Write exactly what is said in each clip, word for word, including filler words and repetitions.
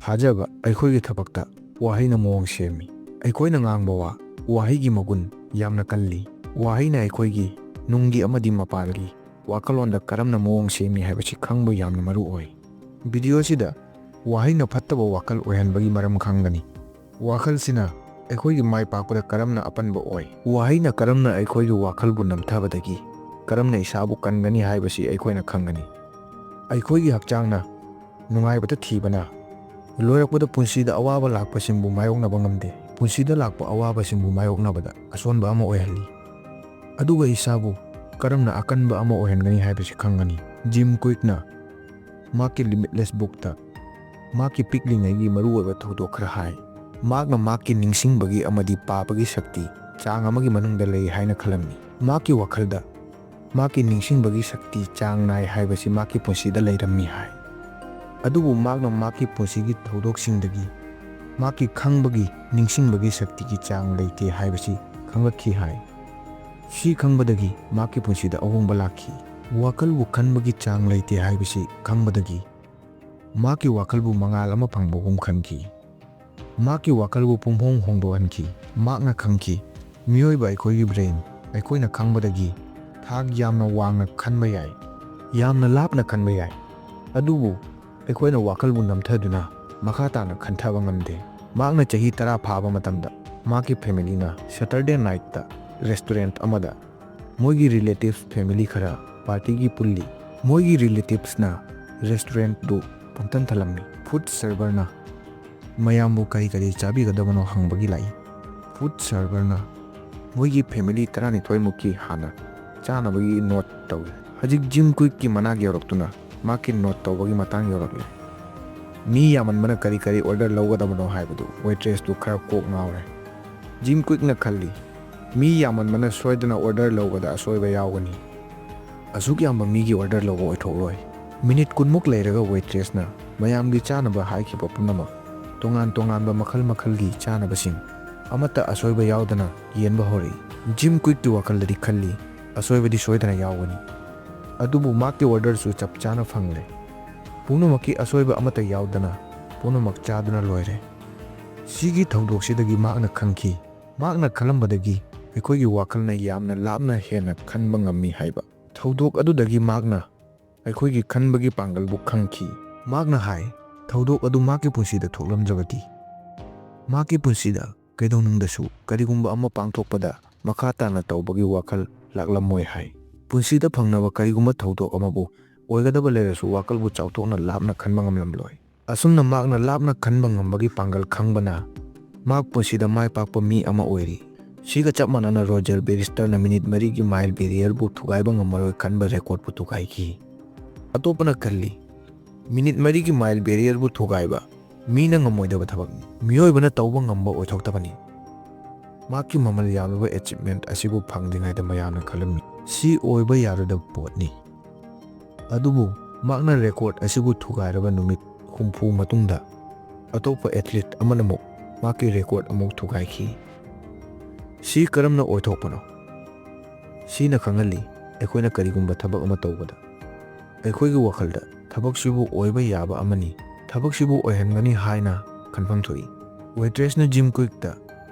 ꯊꯥꯖꯕ꯫ ꯑꯩꯈꯣꯏꯒꯤ ꯊꯕꯛꯇ ꯋꯥꯍꯩꯅ ꯃꯑꯣꯡ ꯁꯦꯝꯃꯤ꯫ ꯑꯩꯈꯣꯏꯅ ꯉꯥꯡꯕ ꯋꯥ, ꯋꯥꯍꯩꯒꯤ ꯃꯒꯨꯟ ꯌꯥꯝꯅ ꯀꯜꯂꯤ꯫ ꯋꯥꯍꯩꯅ ꯑꯩꯈꯣꯏꯒꯤ ꯅꯨꯡꯒꯤ ꯑꯃꯗꯤ ꯃꯄꯥꯟꯒꯤ ꯋꯥꯈꯜꯂꯣꯟꯗ ꯀꯔꯝꯅ ꯃꯑꯣꯡ ꯁꯦꯝꯃꯤ ꯍꯥꯏꯕꯁꯤ ꯈꯪꯕ ꯌꯥꯝꯅ ꯃꯔꯨ ꯑꯣꯏ꯫ ꯚꯤꯗꯤꯑꯣꯁꯤꯗ ꯋꯥꯍꯩꯅ ꯐꯠꯇꯕ ꯋꯥꯈꯜ ꯑꯣꯏꯍꯟꯕꯒꯤ ꯃꯔꯝ ꯈꯪꯒꯅꯤ꯫ ꯋꯥꯈꯜꯁꯤꯅ ꯑꯩꯈꯣꯏꯒꯤ ꯃꯥꯏ ꯄꯥꯛꯄꯗ ꯀꯔꯝꯅ ꯑꯄꯟꯕ ꯑꯣꯏ? ꯋꯥꯍꯩꯅ ꯀꯔꯝꯅ ꯑꯩꯈꯣꯏꯒꯤ ꯋꯥꯈꯜꯕꯨ ꯅꯝꯊꯕꯗꯒꯤ ꯀꯔꯝꯅ ꯏꯁꯥꯕꯨ ꯀꯟꯒꯅꯤ ꯍꯥꯏꯕꯁꯤ ꯑꯩꯈꯣꯏꯅ ꯈꯪꯒꯅꯤ꯫ ꯑꯩꯈꯣꯏꯒꯤ ꯍꯛꯆꯥꯡꯅ ꯅꯨꯡꯉꯥꯏꯕꯇ ꯊꯤꯕꯅ ꯂꯣꯏꯔꯛꯄꯗ ꯄꯨꯟꯁꯤꯗ ꯑꯋꯥꯕ ꯂꯥꯛꯄꯁꯤꯡꯕꯨ ꯃꯥꯌꯣꯛꯅꯕ ꯉꯝꯗꯦ꯫ ꯄꯨꯟꯁꯤꯗ ꯂꯥꯛꯄ ꯑꯋꯥꯕꯁꯤꯡꯕꯨ ꯃꯥꯌꯣꯛꯅꯕꯗ ꯑꯁꯣꯟꯕ ꯑꯃ ꯑꯣꯏꯍꯜꯂꯤ꯫ ꯑꯗꯨꯒ ꯏꯁꯥꯕꯨ ꯀꯔꯝꯅ ꯑꯀꯟꯕ ꯑꯃ ꯑꯣꯏꯍꯟꯒꯅꯤ ꯍꯥꯏꯕꯁꯤ ꯈꯪꯒꯅꯤ꯫ ꯖꯤꯝ ꯀ꯭ꯋꯤꯛꯅ ꯃꯍꯥꯛꯀꯤ ꯂꯤꯃꯤꯠꯂꯦꯁ ꯕꯨꯛꯇ ꯃꯍꯥꯛꯀꯤ ꯄꯤꯛꯂꯤꯉꯩꯒꯤ ꯃꯔꯨꯑꯣꯏꯕ ꯊꯧꯗꯣꯛ ꯈꯔ ꯍꯥꯏ꯫ ꯃꯍꯥꯛꯅ ꯃꯍꯥꯛꯀꯤ ꯅꯤꯡꯁꯤꯡꯕꯒꯤ ꯑꯃꯗꯤ ꯄꯥꯕꯒꯤ ꯁꯛꯇꯤ ꯆꯥꯡ ꯑꯃꯒꯤ ꯃꯅꯨꯡꯗ ꯂꯩ ꯍꯥꯏꯅ ꯈꯜꯂꯝꯃꯤ꯫ ꯃꯍꯥꯛꯀꯤ ꯋꯥꯈꯜꯗ ꯃꯍꯥꯛꯀꯤ ꯅꯤꯡꯁꯤꯡꯕꯒꯤ ꯁꯛꯇꯤ ꯆꯥꯡ ꯅꯥꯏ ꯍꯥꯏꯕꯁꯤ ꯃꯍꯥꯛꯀꯤ ꯄꯨꯟꯁꯤꯗ ꯂꯩꯔꯝꯃꯤ ꯍꯥꯏ꯫ ꯑꯗꯨꯕꯨ ꯃꯍꯥꯛꯅ ꯃꯍꯥꯛꯀꯤ ꯄꯨꯟꯁꯤꯒꯤ ꯊꯧꯗꯣꯛꯁꯤꯡꯗꯒꯤ ꯃꯍꯥꯛꯀꯤ ꯈꯪꯕꯒꯤ, ꯅꯤꯡꯁꯤꯡꯕꯒꯤ ꯁꯛꯇꯤꯒꯤ ꯆꯥꯡ ꯂꯩꯇꯦ ꯍꯥꯏꯕꯁꯤ ꯈꯪꯂꯛꯈꯤ ꯍꯥꯏ꯫ ꯁꯤ ꯈꯪꯕꯗꯒꯤ ꯃꯍꯥꯛꯀꯤ ꯄꯨꯟꯁꯤꯗ ꯑꯍꯣꯡꯕ ꯂꯥꯛꯈꯤ꯫ ꯋꯥꯈꯜꯕꯨ ꯈꯟꯕꯒꯤ ꯆꯥꯡ ꯂꯩꯇꯦ ꯍꯥꯏꯕꯁꯤ ꯈꯪꯕꯗꯒꯤ ꯃꯍꯥꯛꯀꯤ ꯋꯥꯈꯜꯕꯨ ꯃꯉꯥꯜ ꯑꯃ ꯐꯪꯕꯒꯨꯝ ꯈꯟꯈꯤ꯫ ꯃꯍꯥꯛꯀꯤ ꯋꯥꯈꯜꯕꯨ ꯄꯨꯝꯍꯣꯡ ꯍꯣꯡꯗꯣꯛꯍꯟꯈꯤ꯫ ꯃꯍꯥꯛꯅ ꯈꯪꯈꯤ, ꯃꯤꯑꯣꯏꯕ ꯑꯩꯈꯣꯏꯒꯤ ꯕ꯭ꯔꯦꯟ, ꯑꯩꯈꯣꯏꯅ ꯈꯪꯕꯗꯒꯤ ꯊꯥꯛ ꯌꯥꯝꯅ ꯋꯥꯡꯅ ꯈꯟꯕ ꯌꯥꯏ, ꯌꯥꯝꯅ ꯂꯥꯞꯅ ꯈꯟꯕ ꯌꯥꯏ, ꯑꯗꯨꯕꯨ ꯑꯩꯈꯣꯏꯅ ꯋꯥꯈꯜꯕꯨ ꯅꯝꯊꯗꯨꯅ ꯃꯈꯥ ꯇꯥꯅ ꯈꯟꯊꯕ ꯉꯝꯗꯦ꯫ ꯃꯍꯥꯛꯅ ꯆꯍꯤ ꯇꯔꯥ ꯐꯥꯕ ꯃꯇꯝꯗ ꯃꯍꯥꯛꯀꯤ ꯐꯦꯃꯤꯂꯤꯅ ꯁꯦꯇꯔꯗꯦ ꯅꯥꯏꯠꯇ ꯔꯦꯁꯇꯨꯔꯦꯟꯠ ꯑꯃꯗ ꯃꯣꯏꯒꯤ ꯔꯤꯂꯦꯇꯤꯚ ꯐꯦꯃꯤꯂꯤ ꯈꯔ ꯄꯥꯔꯇꯤꯒꯤ ꯄꯨꯜꯂꯤ꯫ ꯃꯣꯏꯒꯤ ꯔꯤꯂꯦꯇꯤꯚꯁꯅ ꯔꯦꯁꯇꯨꯔꯦꯟꯠꯇꯨ ꯄꯨꯡꯊꯟ ꯊꯜꯂꯝꯃꯤ꯫ ꯐꯨꯗ ꯁꯔꯚꯔꯅ ꯃꯌꯥꯝꯕꯨ ꯀꯔꯤ ꯀꯔꯤ ꯆꯥꯕꯤꯒꯗꯕꯅꯣ ꯍꯪꯕꯒꯤ ꯂꯥꯛꯏ꯫ ꯐꯨꯗ ꯁꯔꯚꯔꯅ ꯃꯣꯏꯒꯤ ꯐꯦꯃꯤꯂꯤ ꯇꯔꯥꯅꯤꯊꯣꯏꯃꯨꯛꯀꯤ ꯍꯥꯟꯅ ꯆꯥꯅꯕꯒꯤ ꯅꯣꯠ ꯇꯧꯏ꯫ ꯍꯧꯖꯤꯛ ꯖꯤꯝ ꯀ꯭ꯋꯤꯛꯀꯤ ꯃꯅꯥꯛ ꯌꯧꯔꯛꯇꯨꯅ ꯃꯍꯥꯛꯀꯤ ꯅꯣꯠ ꯇꯧꯕꯒꯤ ꯃꯇꯥꯡ ꯌꯧꯔꯛꯂꯦ꯫ ꯃꯤ ꯌꯥꯝꯃꯟꯕꯅ ꯀꯔꯤ ꯀꯔꯤ ꯑꯣꯔꯗꯔ ꯂꯧꯒꯗꯕꯅꯣ ꯍꯥꯏꯕꯗꯨ ꯋꯦꯇ꯭ꯔꯦꯁꯇꯨ ꯈꯔ ꯀꯣꯛ ꯉꯥꯎꯔꯦ꯫ ꯖꯤꯝ ꯀ꯭ꯋꯤꯛꯅ ꯈꯜꯂꯤ, ꯃꯤ ꯌꯥꯝꯃꯟꯕꯅ ꯁꯣꯏꯗꯅ ꯑꯣꯔꯗꯔ ꯂꯧꯕꯗ ꯑꯁꯣꯏꯕ ꯌꯥꯎꯒꯅꯤ꯫ ꯑꯁꯨꯛ ꯌꯥꯝꯕ ꯃꯤꯒꯤ ꯑꯣꯔꯗꯔ ꯂꯧꯕ ꯑꯣꯏꯊꯣꯛꯂꯣꯏ꯫ ꯃꯤꯅꯤꯠ ꯀꯨꯟꯃꯨꯛ ꯂꯩꯔꯒ ꯋꯦꯇ꯭ꯔꯦꯁꯅ ꯃꯌꯥꯝꯒꯤ ꯆꯥꯅꯕ ꯍꯥꯏꯈꯤꯕ ꯄꯨꯝꯅꯃꯛ, ꯇꯣꯉꯥꯟ ꯇꯣꯉꯥꯟꯕ ꯃꯈꯜ ꯃꯈꯜꯒꯤ ꯆꯥꯅꯕꯁꯤꯡ, ꯑꯃꯠꯇ ꯑꯁꯣꯏꯕ ꯌꯥꯎꯗꯅ ꯌꯦꯟꯕ ꯍꯧꯔꯛꯏ꯫ ꯖꯤꯝ ꯀ꯭ꯋꯤꯛꯀꯤ ꯋꯥꯈꯜꯗꯗꯤ ꯈꯜꯂꯤ, ꯑꯁꯣꯏꯕꯗꯤ ꯁꯣꯏꯗꯅ ꯌꯥꯎꯒꯅꯤ꯫ ꯑꯗꯨꯕꯨ ꯃꯍꯥꯛꯀꯤ ꯑꯣꯔꯗꯔꯁꯨ ꯆꯞ ꯆꯥꯅ ꯐꯪꯂꯦ꯫ ꯄꯨꯝꯅꯃꯛꯀꯤ ꯑꯁꯣꯏꯕ ꯑꯃꯠꯇ ꯌꯥꯎꯗꯅ ꯄꯨꯝꯅꯃꯛ ꯆꯥꯗꯨꯅ ꯂꯣꯏꯔꯦ꯫ ꯁꯤꯒꯤ ꯊꯧꯗꯣꯛꯁꯤꯗꯒꯤ ꯃꯍꯥꯛꯅ ꯈꯪꯈꯤ, ꯃꯍꯥꯛꯅ ꯈꯜꯂꯝꯕꯗꯒꯤ ꯑꯩꯈꯣꯏꯒꯤ ꯋꯥꯈꯜꯅ ꯌꯥꯝꯅ ꯂꯥꯞꯅ ꯍꯦꯟꯅ ꯈꯟꯕ ꯉꯝꯃꯤ ꯍꯥꯏꯕ꯫ ꯊꯧꯗꯣꯛ ꯑꯗꯨꯗꯒꯤ ꯃꯍꯥꯛꯅ ꯑꯩꯈꯣꯏꯒꯤ ꯈꯟꯕꯒꯤ ꯄꯥꯡꯒꯜꯕꯨ ꯈꯪꯈꯤ꯫ ꯃꯍꯥꯛꯅ ꯍꯥꯏ, ꯊꯧꯗꯣꯛ ꯑꯗꯨ ꯃꯍꯥꯛꯀꯤ ꯄꯨꯟꯁꯤꯗ ꯊꯣꯛꯂꯝꯗ꯭ꯔꯕꯗꯤ, ꯃꯍꯥꯛꯀꯤ ꯄꯨꯟꯁꯤꯗ ꯀꯩꯗꯧꯅꯨꯡꯗꯁꯨ ꯀꯔꯤꯒꯨꯝꯕ ꯑꯃ ꯄꯥꯡꯊꯣꯛꯄꯗ ꯃꯈꯥ ꯇꯥꯅ ꯇꯧꯕꯒꯤ ꯋꯥꯈꯜ ꯂꯥꯛꯂꯝꯃꯣꯏ ꯍꯥꯏ꯫ ꯄꯨꯟꯁꯤꯗ ꯐꯪꯅꯕ ꯀꯔꯤꯒꯨꯝꯕ ꯊꯧꯗꯣꯛ ꯑꯃꯕꯨ ꯑꯣꯏꯒꯗꯕ ꯂꯩꯔꯁꯨ ꯋꯥꯈꯜꯕꯨ ꯆꯥꯎꯊꯣꯛꯅ ꯂꯥꯞꯅ ꯈꯟꯕ ꯉꯝꯂꯝꯂꯣꯏ꯫ ꯑꯁꯨꯝꯅ ꯃꯍꯥꯛꯅ ꯂꯥꯞꯅ ꯈꯟꯕ ꯉꯝꯕꯒꯤ ꯄꯥꯡꯒꯜ ꯈꯪꯕꯅ ꯃꯍꯥꯛ ꯄꯨꯟꯁꯤꯗ ꯃꯥꯏ ꯄꯥꯛꯄ ꯃꯤ ꯑꯃ ꯑꯣꯏꯔꯤ꯫ ꯁꯤꯒ ꯆꯞ ꯃꯥꯟꯅꯅ ꯔꯣꯖꯔ ꯕꯦꯔꯤꯁꯇꯔꯅ ꯃꯤꯅꯤꯠ ꯃꯔꯤꯒꯤ ꯃꯥꯏꯜ ꯕꯦꯔꯤꯌꯔꯕꯨ ꯊꯨꯒꯥꯏꯕ ꯉꯝꯃꯔꯣꯏ ꯈꯟꯕ ꯔꯦꯀꯣꯔꯗꯄꯨ ꯊꯨꯒꯥꯏꯈꯤ꯫ ꯑꯇꯣꯞꯄꯅ ꯈꯜꯂꯤ, ꯃꯤꯅꯤꯠ ꯃꯔꯤꯒꯤ ꯃꯥꯏꯜ ꯕꯦꯔꯤꯌꯔꯕꯨ ꯊꯨꯒꯥꯏꯕ ꯃꯤꯅ ꯉꯝꯃꯣꯏꯗꯕ ꯊꯕꯛꯅꯤ꯫ ꯃꯤꯑꯣꯏꯕꯅ ꯇꯧꯕ ꯉꯝꯕ ꯑꯣꯏꯊꯣꯛꯇꯕꯅꯤ꯫ ꯃꯍꯥꯛꯀꯤ ꯃꯃꯜ ꯌꯥꯝꯂꯕ ꯑꯦꯆꯤꯞꯃꯦꯟꯠ ꯑꯁꯤꯕꯨ ꯐꯪꯗ꯭ꯔꯤꯉꯩꯗ ꯃꯌꯥꯝꯅ ꯈꯜꯂꯝꯃꯤ, ꯁꯤ ꯑꯣꯏꯕ ꯌꯥꯔꯣꯏꯗꯕ ꯄꯣꯠꯅꯤ꯫ ꯑꯗꯨꯕꯨ ꯃꯍꯥꯛꯅ ꯔꯦꯀꯣꯔꯗ ꯑꯁꯤꯕꯨ ꯊꯨꯒꯥꯏꯔꯕ ꯅꯨꯃꯤꯠ ꯍꯨꯝꯐꯨ ꯃꯇꯨꯡꯗ ꯑꯇꯣꯞꯄ ꯑꯦꯊꯂꯤꯠ ꯑꯃꯅ ꯑꯃꯨꯛ ꯃꯍꯥꯛꯀꯤ ꯔꯦꯀꯣꯔꯗ ꯑꯃꯨꯛ ꯊꯨꯒꯥꯏꯈꯤ꯫ ꯁꯤ ꯀꯔꯝꯅ ꯑꯣꯏꯊꯣꯛꯄꯅꯣ? ꯁꯤꯅ ꯈꯪꯍꯜꯂꯤ, ꯑꯩꯈꯣꯏꯅ ꯀꯔꯤꯒꯨꯝꯕ ꯊꯕꯛ ꯑꯃ ꯇꯧꯕꯗ ꯑꯩꯈꯣꯏꯒꯤ ꯋꯥꯈꯜꯗ ꯊꯕꯛꯁꯤꯕꯨ ꯑꯣꯏꯕ ꯌꯥꯕ ꯑꯃꯅꯤ, ꯊꯕꯛꯁꯤꯕꯨ ꯑꯣꯏꯍꯟꯒꯅꯤ ꯍꯥꯏꯅ ꯈꯟꯐꯝ ꯊꯣꯛꯏ꯫ ꯋꯦꯇ꯭ꯔꯦꯁꯅ ꯖꯤꯝ ꯀ꯭ꯋꯤꯛꯇ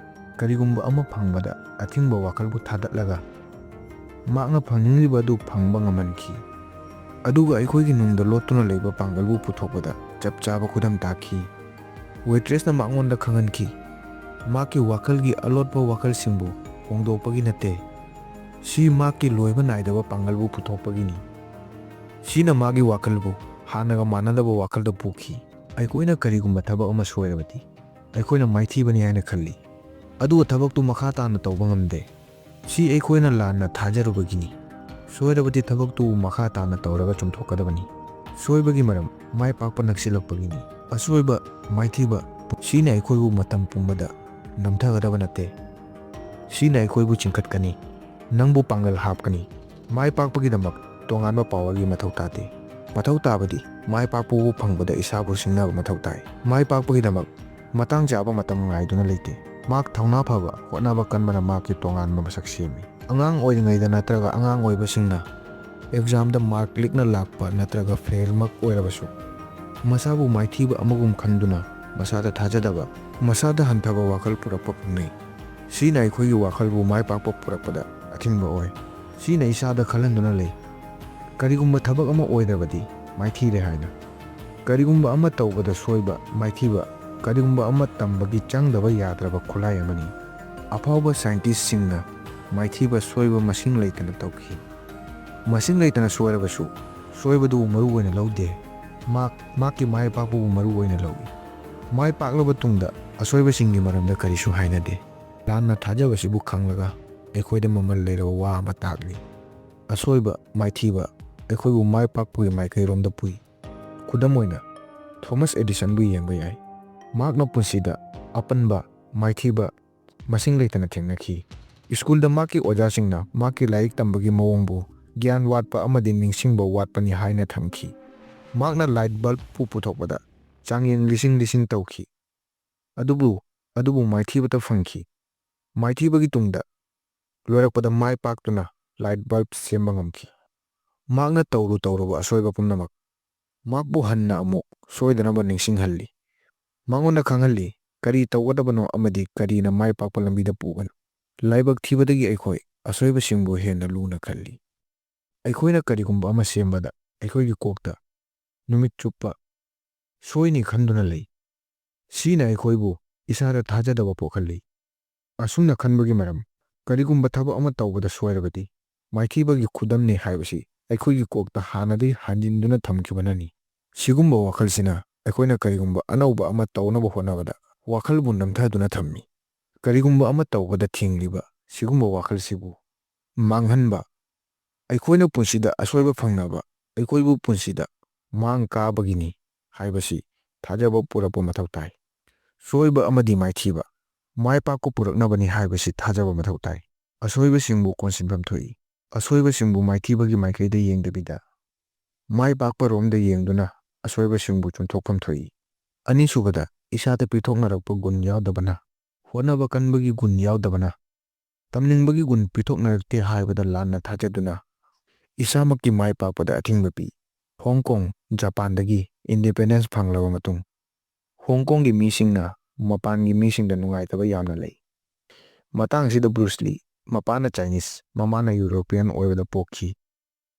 ꯀꯔꯤꯒꯨꯝꯕ ꯑꯃ ꯐꯪꯕꯗ ꯑꯊꯤꯡꯕ ꯋꯥꯈꯜꯕꯨ ꯊꯥꯗꯠꯂꯒ ꯃꯍꯥꯛꯅ ꯐꯪꯅꯤꯡꯂꯤꯕ ꯑꯗꯨ ꯐꯪꯕ ꯉꯝꯍꯟꯈꯤ꯫ ꯑꯗꯨꯒ ꯑꯩꯈꯣꯏꯒꯤ ꯅꯨꯡꯗ ꯂꯣꯠꯇꯨꯅ ꯂꯩꯕ ꯄꯥꯡꯒꯜꯕꯨ ꯄꯨꯊꯣꯛꯄꯗ ꯆꯞ ꯆꯥꯕ ꯈꯨꯗꯝ ꯇꯥꯛꯈꯤ꯫ ꯋꯦꯇ꯭ꯔꯦꯁꯅ ꯃꯉꯣꯟꯗ ꯈꯪꯍꯟꯈꯤ, ꯃꯍꯥꯛꯀꯤ ꯋꯥꯈꯜꯒꯤ ꯑꯂꯣꯠꯄ ꯋꯥꯈꯜꯁꯤꯡꯕꯨ ꯍꯣꯡꯗꯣꯛꯄꯒꯤ ꯅꯠꯇꯦ, ꯁꯤ ꯃꯍꯥꯛꯀꯤ ꯂꯣꯏꯕ ꯅꯥꯏꯗꯕ ꯄꯥꯡꯒꯜꯕꯨ ꯄꯨꯊꯣꯛꯄꯒꯤꯅꯤ꯫ ꯁꯤꯅ ꯃꯥꯒꯤ ꯋꯥꯈꯜꯕꯨ ꯍꯥꯟꯅꯒ ꯃꯥꯟꯅꯗꯕ ꯋꯥꯈꯜꯗ ꯄꯨꯈꯤ꯫ ꯑꯩꯈꯣꯏꯅ ꯀꯔꯤꯒꯨꯝꯕ ꯊꯕꯛ ꯑꯃ ꯁꯣꯏꯔꯕꯗꯤ, ꯑꯩꯈꯣꯏꯅ ꯃꯥꯏꯊꯤꯕꯅꯤ ꯍꯥꯏꯅ ꯈꯜꯂꯤ, ꯑꯗꯨꯒ ꯊꯕꯛꯇꯨ ꯃꯈꯥ ꯇꯥꯅ ꯇꯧꯕ ꯉꯝꯗꯦ꯫ ꯁꯤ ꯑꯩꯈꯣꯏꯅ ꯂꯥꯟꯅ ꯊꯥꯖꯔꯨꯕꯒꯤꯅꯤ꯫ ꯁꯣꯏꯔꯕꯗꯤ ꯊꯕꯛꯇꯨ ꯃꯈꯥ ꯇꯥꯅ ꯇꯧꯔꯒ ꯆꯨꯝꯊꯣꯛꯀꯗꯕꯅꯤ꯫ ꯁꯣꯏꯕꯒꯤ ꯃꯔꯝ ꯃꯥꯏ ꯄꯥꯛꯄ ꯅꯛꯁꯤꯜꯂꯛꯄꯒꯤꯅꯤ꯫ ꯑꯁꯣꯏꯕ, ꯃꯥꯏꯊꯤꯕ, ꯁꯤꯅ ꯑꯩꯈꯣꯏꯕꯨ ꯃꯇꯝ ꯄꯨꯝꯕꯗ ꯅꯝꯊꯒꯗꯕ ꯅꯠꯇꯦ꯫ ꯁꯤꯅ ꯑꯩꯈꯣꯏꯕꯨ ꯆꯤꯡꯈꯠꯀꯅꯤ, ꯅꯪꯕꯨ ꯄꯥꯡꯒꯜ ꯍꯥꯞꯀꯅꯤ꯫ ꯃꯥꯏ ꯄꯥꯛꯄꯒꯤꯗꯃꯛ ꯇꯣꯉꯥꯟꯕ ꯄꯥꯋꯔꯒꯤ ꯃꯊꯧ ꯇꯥꯗꯦ꯫ ꯃꯊꯧ ꯇꯥꯕꯗꯤ ꯃꯥꯏ ꯄꯥꯛꯄꯕꯨ ꯐꯪꯕꯗ ꯏꯁꯥꯕꯨ ꯁꯤꯡꯅꯕ ꯃꯊꯧ ꯇꯥꯏ꯫ ꯃꯥꯏ ꯄꯥꯛꯄꯒꯤꯗꯃꯛ ꯃꯇꯥꯡ ꯆꯥꯕ ꯃꯇꯝ ꯉꯥꯏꯗꯨꯅ ꯂꯩꯇꯦ꯫ ꯃꯍꯥꯛ ꯊꯧꯅꯥ ꯐꯕ, ꯍꯣꯠꯅꯕ ꯀꯟꯕꯅ ꯃꯍꯥꯛꯀꯤ ꯇꯣꯉꯥꯟꯕ ꯃꯁꯛ ꯁꯦꯝꯃꯤ꯫ ꯑꯉꯥꯡ ꯑꯣꯏꯔꯤꯉꯩꯗ ꯅꯠꯇ꯭ꯔꯒ ꯑꯉꯥꯡ ꯑꯣꯏꯕꯁꯤꯡꯅ ꯑꯦꯛꯖꯥꯝꯗ ꯃꯥꯔꯛ ꯂꯤꯛꯅ ꯂꯥꯛꯄ ꯅꯠꯇ꯭ꯔꯒ ꯐꯦꯜꯃꯛ ꯑꯣꯏꯔꯕꯁꯨ, ꯃꯁꯥꯕꯨ ꯃꯥꯏꯊꯤꯕ ꯑꯃꯒꯨꯝ ꯈꯟꯗꯨꯅ ꯃꯁꯥꯗ ꯊꯥꯖꯗꯕ, ꯃꯁꯥꯗ ꯍꯟꯊꯕ ꯋꯥꯈꯜ ꯄꯨꯔꯛꯄ ꯐꯪꯅꯩ꯫ ꯁꯤꯅ ꯑꯩꯈꯣꯏꯒꯤ ꯋꯥꯈꯜꯕꯨ ꯃꯥꯏ ꯄꯥꯛꯄ ꯄꯨꯔꯛꯄꯗ ꯑꯊꯤꯡꯕ ꯑꯣꯏ꯫ ꯁꯤꯅ ꯏꯁꯥꯗ ꯈꯜꯍꯟꯗꯨꯅ ꯂꯩ, "ꯀꯔꯤꯒꯨꯝꯕ ꯊꯕꯛ ꯑꯃ ꯑꯣꯏꯗ꯭ꯔꯕꯗꯤ ꯃꯥꯏꯊꯤꯔꯦ" ꯍꯥꯏꯅ꯫ ꯀꯔꯤꯒꯨꯝꯕ ꯑꯃ ꯇꯧꯕꯗ ꯁꯣꯏꯕ, ꯃꯥꯏꯊꯤꯕ, ꯀꯔꯤꯒꯨꯝꯕ ꯑꯃ ꯇꯝꯕꯒꯤ ꯆꯪꯗꯕ ꯌꯥꯗ꯭ꯔꯕ ꯈꯨꯠꯂꯥꯏ ꯑꯃꯅꯤ꯫ ꯑꯐꯥꯎꯕ ꯁꯥꯏꯟꯇꯤꯁꯁꯤꯡꯅ ꯃꯥꯏꯊꯤꯕ ꯁꯣꯏꯕ ꯃꯁꯤꯡ ꯂꯩꯇꯅ ꯇꯧꯈꯤ꯫ ꯃꯁꯤꯡ ꯂꯩꯇꯅ ꯁꯣꯏꯔꯕꯁꯨ, ꯁꯣꯏꯕꯗꯨꯕꯨ ꯃꯔꯨ ꯑꯣꯏꯅ ꯂꯧꯗꯦ꯫ ꯃꯍꯥꯛ ꯃꯍꯥꯛꯀꯤ ꯃꯥꯏ ꯄꯥꯛꯄꯕꯨ ꯃꯔꯨ ꯑꯣꯏꯅ ꯂꯧꯏ꯫ ꯃꯥꯏ ꯄꯥꯛꯂꯕ ꯇꯨꯡꯗ ꯑꯁꯣꯏꯕꯁꯤꯡꯒꯤ ꯃꯔꯝꯗ ꯀꯔꯤꯁꯨ ꯍꯥꯏꯅꯗꯦ꯫ ꯂꯥꯟꯅ ꯊꯥꯖꯕꯁꯤꯕꯨ ꯈꯪꯂꯒ ꯑꯩꯈꯣꯏꯗ ꯃꯃꯜ ꯂꯩꯔꯕ ꯋꯥ ꯑꯃ ꯇꯥꯛꯂꯤ꯫ ꯑꯁꯣꯏꯕ, ꯃꯥꯏꯊꯤꯕ ꯑꯩꯈꯣꯏꯕꯨ ꯃꯥꯏ ꯄꯥꯛꯄꯒꯤ ꯃꯥꯏꯀꯩꯔꯣꯝꯗ ꯄꯨꯏ꯫ ꯈꯨꯗꯝ ꯑꯣꯏꯅ, ꯊꯣꯃꯁ ꯑꯦꯗꯤꯁꯟꯕꯨ ꯌꯦꯡꯕ ꯌꯥꯏ꯫ ꯃꯍꯥꯛꯅ ꯄꯨꯟꯁꯤꯗ ꯑꯄꯟꯕ, ꯃꯥꯏꯊꯤꯕ ꯃꯁꯤꯡ ꯂꯩꯇꯅ ꯊꯦꯡꯅꯈꯤ꯫ ꯁ꯭ꯀꯨꯜꯗ ꯃꯍꯥꯛꯀꯤ ꯑꯣꯖꯥꯁꯤꯡꯅ ꯃꯍꯥꯛꯀꯤ ꯂꯥꯏꯔꯤꯛ ꯇꯝꯕꯒꯤ ꯃꯑꯣꯡꯕꯨ ꯒ꯭ꯌꯥꯟ ꯋꯥꯠꯄ ꯑꯃꯗꯤ ꯅꯤꯡꯁꯤꯡꯕ ꯋꯥꯠꯄꯅꯤ ꯍꯥꯏꯅ ꯊꯝꯈꯤ꯫ ꯃꯍꯥꯛꯅ ꯂꯥꯏꯠ ꯕꯜꯕꯄꯨ ꯄꯨꯊꯣꯛꯄꯗ ꯆꯥꯡꯌꯦꯡ ꯂꯤꯁꯤꯡ ꯂꯤꯁꯤꯡ ꯇꯧꯈꯤ꯫ ꯑꯗꯨꯕꯨ, ꯑꯗꯨꯕꯨ ꯃꯥꯏꯊꯤꯕꯇ ꯐꯪꯈꯤ꯫ ꯃꯥꯏꯊꯤꯕꯒꯤ ꯇꯨꯡꯗ ꯂꯣꯏꯔꯛꯄꯗ ꯃꯥꯏ ꯄꯥꯛꯇꯨꯅ ꯂꯥꯏꯠ ꯕꯜꯕ ꯁꯦꯝꯕ ꯉꯝꯈꯤ꯫ ꯃꯍꯥꯛꯅ ꯇꯧꯔꯨ ꯇꯧꯔꯨꯕ ꯑꯁꯣꯏꯕ ꯄꯨꯝꯅꯃꯛ ꯃꯍꯥꯛꯄꯨ ꯍꯟꯅ ꯑꯃꯨꯛ ꯁꯣꯏꯗꯅꯕ ꯅꯤꯡꯁꯤꯡꯍꯜꯂꯤ꯫ ꯃꯉꯣꯟꯗ ꯈꯪꯍꯜꯂꯤ ꯀꯔꯤ ꯇꯧꯒꯗꯕꯅꯣ ꯑꯃꯗꯤ ꯀꯔꯤꯅ ꯃꯥꯏ ꯄꯥꯛꯄ ꯂꯝꯕꯤꯗ ꯄꯨꯒꯅꯤ꯫ ꯂꯥꯏꯕꯛ ꯊꯤꯕꯗꯒꯤ ꯑꯩꯈꯣꯏ ꯑꯁꯣꯏꯕꯁꯤꯡꯕꯨ ꯍꯦꯟꯅ ꯂꯨꯅ ꯈꯜꯂꯤ꯫ ꯑꯩꯈꯣꯏꯅ ꯀꯔꯤꯒꯨꯝꯕ ꯑꯃ ꯁꯦꯝꯕꯗ ꯑꯩꯈꯣꯏꯒꯤ ꯀꯣꯛꯇ ꯅꯨꯃꯤꯠ ꯆꯨꯞꯄ ꯁꯣꯏꯅꯤ ꯈꯟꯗꯨꯅ ꯂꯩ꯫ ꯁꯤꯅ ꯑꯩꯈꯣꯏꯕꯨ ꯏꯁꯥꯗ ꯊꯥꯖꯗꯕ ꯄꯣꯛꯍꯜꯂꯤ꯫ ꯑꯁꯨꯝꯅ ꯈꯟꯕꯒꯤ ꯃꯔꯝ, ꯀꯔꯤꯒꯨꯝꯕ ꯊꯕꯛ ꯑꯃ ꯇꯧꯕꯗ ꯁꯣꯏꯔꯕꯗꯤ, ꯃꯥꯏꯊꯤꯕꯒꯤ ꯈꯨꯗꯝꯅꯤ ꯍꯥꯏꯕꯁꯤ ꯑꯩꯈꯣꯏꯒꯤ ꯀꯣꯛꯇ ꯍꯥꯟꯅꯗꯒꯤ ꯍꯟꯖꯤꯟꯗꯨꯅ ꯊꯝꯈꯤꯕꯅꯅꯤ꯫ ꯁꯤꯒꯨꯝꯕ ꯋꯥꯈꯜꯁꯤꯅ ꯑꯩꯈꯣꯏꯅ ꯀꯔꯤꯒꯨꯝꯕ ꯑꯅꯧꯕ ꯑꯃ ꯇꯧꯅꯕ ꯍꯣꯠꯅꯕꯗ ꯋꯥꯈꯜꯕꯨ ꯅꯝꯊꯗꯨꯅ ꯊꯝꯃꯤ꯫ ꯀꯔꯤꯒꯨꯝꯕ ꯑꯃ ꯇꯧꯕꯗ ꯊꯤꯡꯂꯤꯕ ꯁꯤꯒꯨꯝꯕ ꯋꯥꯈꯜꯁꯤꯕꯨ ꯃꯥꯡꯍꯟꯕ, ꯑꯩꯈꯣꯏꯅ ꯄꯨꯟꯁꯤꯗ ꯑꯁꯣꯏꯕ ꯐꯪꯅꯕ, ꯑꯩꯈꯣꯏꯕꯨ ꯄꯨꯟꯁꯤꯗ ꯃꯥꯡ ꯀꯥꯕꯒꯤꯅꯤ ꯍꯥꯏꯕꯁꯤ ꯊꯥꯖꯕ ꯄꯨꯔꯛꯄ ꯃꯊꯧ ꯇꯥꯏ꯫ ꯁꯣꯏꯕ ꯑꯃꯗꯤ ꯃꯥꯏꯊꯤꯕ ꯃꯥꯏ ꯄꯥꯛꯄ ꯄꯨꯔꯛꯅꯕꯅꯤ ꯍꯥꯏꯕꯁꯤ ꯊꯥꯖꯕ ꯃꯊꯧ ꯇꯥꯏ꯫ ꯑꯁꯣꯏꯕꯁꯤꯡꯕꯨ ꯀꯣꯟꯁꯤꯟꯐꯝ ꯊꯣꯛꯏ꯫ ꯑꯁꯣꯏꯕꯁꯤꯡꯕꯨ ꯃꯥꯏꯊꯤꯕꯒꯤ ꯃꯥꯏꯀꯩꯗ ꯌꯦꯡꯗꯕꯤꯗ, ꯃꯥꯏ ꯄꯥꯛꯄꯔꯣꯝꯗ ꯌꯦꯡꯗꯨꯅ ꯑꯁꯣꯏꯕꯁꯤꯡꯕꯨ ꯆꯨꯝꯊꯣꯛꯐꯝ ꯊꯣꯛꯏ꯫ ꯑꯅꯤꯁꯨꯕꯗ, ꯏꯁꯥꯗ ꯄꯤꯊꯣꯛꯅꯔꯛꯄ ꯒꯨꯟ ꯌꯥꯎꯗꯕꯅ, ꯍꯣꯠꯅꯕ ꯀꯟꯕꯒꯤ ꯒꯨꯟ ꯌꯥꯎꯗꯕꯅ, ꯇꯝꯅꯤꯡꯕꯒꯤ ꯒꯨꯟ ꯄꯤꯊꯣꯛꯅꯔꯛꯇꯦ ꯍꯥꯏꯕꯗ ꯂꯥꯟꯅ ꯊꯥꯖꯗꯨꯅ ꯏꯁꯥꯃꯛꯀꯤ ꯃꯥꯏ ꯄꯥꯛꯄꯗ ꯑꯊꯤꯡꯕ ꯄꯤ꯫ ꯍꯣꯡ ꯀꯣꯡ, ꯖꯄꯥꯟꯗꯒꯤ independence ꯐꯪꯂꯕ ꯃꯇꯨꯡ, ꯍꯣꯡ ꯀꯣꯡꯒꯤ ꯃꯤꯁꯤꯡꯅ ꯃꯄꯥꯟꯒꯤ ꯃꯤꯁꯤꯡꯗ ꯅꯨꯡꯉꯥꯏꯇꯕ ꯌꯥꯝꯅ ꯂꯩ꯫ ꯃꯇꯥꯡꯁꯤꯗ ꯕ꯭ꯔꯨꯁ ꯂꯤ, ꯃꯄꯥꯅ Chinese, ꯃꯃꯥꯅ European ꯑꯣꯏꯕꯗ ꯄꯣꯛꯈꯤ꯫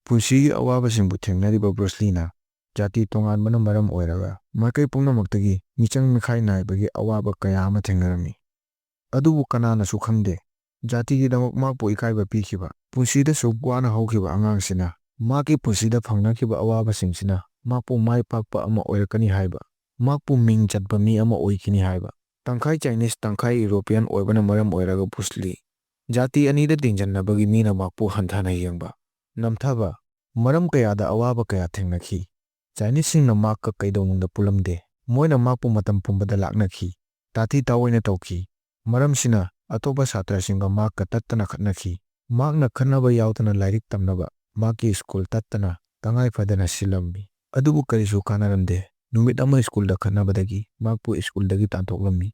ꯄꯨꯟꯁꯤꯒꯤ ꯑꯋꯥꯕꯁꯤꯡꯕꯨ ꯊꯦꯡꯅꯔꯤꯕ ꯕ꯭ꯔꯨꯁ ꯂꯤꯅ ꯖꯥꯇꯤ ꯇꯣꯉꯥꯟꯕꯅ ꯃꯔꯝ ꯑꯣꯏꯔꯒ ꯃꯥꯏꯀꯩ ꯄꯨꯝꯅꯃꯛꯇꯒꯤ ꯃꯤꯆꯪ ꯃꯤꯈꯥꯏ ꯅꯥꯏꯕꯒꯤ ꯑꯋꯥꯕ ꯀꯌꯥ ꯑꯃ ꯊꯦꯡꯅꯔꯝꯃꯤ꯫ ꯑꯗꯨꯕꯨ ꯀꯅꯥꯅꯁꯨ ꯈꯪꯗꯦ, ꯖꯥꯇꯤꯒꯤꯗꯃꯛ ꯃꯍꯥꯛꯄꯨ ꯏꯀꯥꯏꯕ ꯄꯤꯈꯤꯕ, ꯄꯨꯟꯁꯤꯗ ꯁꯨꯛ ꯋꯥꯅ ꯍꯧꯈꯤꯕ ꯑꯉꯥꯡꯁꯤꯅ ꯃꯍꯥꯛꯀꯤ ꯄꯨꯟꯁꯤꯗ ꯐꯪꯅꯈꯤꯕ ꯑꯋꯥꯕꯁꯤꯡꯁꯤꯅ ꯃꯍꯥꯛꯄꯨ ꯃꯥꯏ ꯄꯥꯛꯄ ꯑꯃ ꯑꯣꯏꯔꯛꯀꯅꯤ ꯍꯥꯏꯕ, ꯃꯍꯥꯛꯄꯨ ꯃꯤꯡ ꯆꯠꯄ ꯃꯤ ꯑꯃ ꯑꯣꯏꯈꯤꯅꯤ ꯍꯥꯏꯕ꯫ ꯇꯪꯈꯥꯏ Chinese, ꯇꯪꯈꯥꯏ European ꯑꯣꯏꯕꯅ ꯃꯔꯝ ꯑꯣꯏꯔꯒ ꯕ꯭ꯔꯨꯁ ꯂꯤ ꯖꯥꯇꯤ ꯑꯅꯤꯗ ꯇꯤꯟꯖꯟꯅꯕꯒꯤ ꯃꯤꯅ ꯃꯍꯥꯛꯄꯨ ꯍꯟꯊꯅ ꯌꯦꯡꯕ, ꯅꯝꯊꯕ, ꯃꯔꯝ ꯀꯌꯥꯗ ꯑꯋꯥꯕ ꯀꯌꯥ ꯊꯦꯡꯅꯈꯤ꯫ Chineseꯁꯤꯡꯅ ꯃꯍꯥꯛꯀ ꯀꯩꯗꯧꯅꯨꯡꯗ ꯄꯨꯜꯂꯝꯗꯦ꯫ ꯃꯣꯏꯅ ꯃꯍꯥꯛꯄꯨ ꯃꯇꯝ ꯄꯨꯝꯕꯗ ꯂꯥꯛꯅꯈꯤ, ꯇꯥꯊꯤ ꯇꯥꯑꯣꯏꯅ ꯇꯧꯈꯤ꯫ ꯃꯔꯝꯁꯤꯅ ꯑꯇꯣꯞꯄ ꯁꯥꯇ꯭ꯔꯁꯤꯡꯒ ꯃꯍꯥꯛꯀ ꯇꯠꯇꯅ ꯈꯠꯅꯈꯤ꯫ ꯃꯍꯥꯛꯅ ꯈꯠꯅꯕ ꯌꯥꯎꯗꯅ ꯂꯥꯏꯔꯤꯛ ꯇꯝꯅꯕ ꯃꯍꯥꯛꯀꯤ ꯁ꯭ꯀꯨꯜ ꯇꯠꯇꯅ ꯇꯉꯥꯏ ꯐꯗꯅ ꯁꯤꯜꯂꯝꯃꯤ꯫ ꯑꯗꯨꯕꯨ ꯀꯔꯤꯁꯨ ꯀꯥꯟꯅꯔꯝꯗꯦ꯫ ꯅꯨꯃꯤꯠ ꯑꯃ ꯁ꯭ꯀꯨꯜꯗ ꯈꯠꯅꯕꯗꯒꯤ ꯃꯍꯥꯛꯄꯨ ꯁ꯭ꯀꯨꯜꯗꯒꯤ ꯇꯥꯟꯊꯣꯛꯂꯝꯃꯤ꯫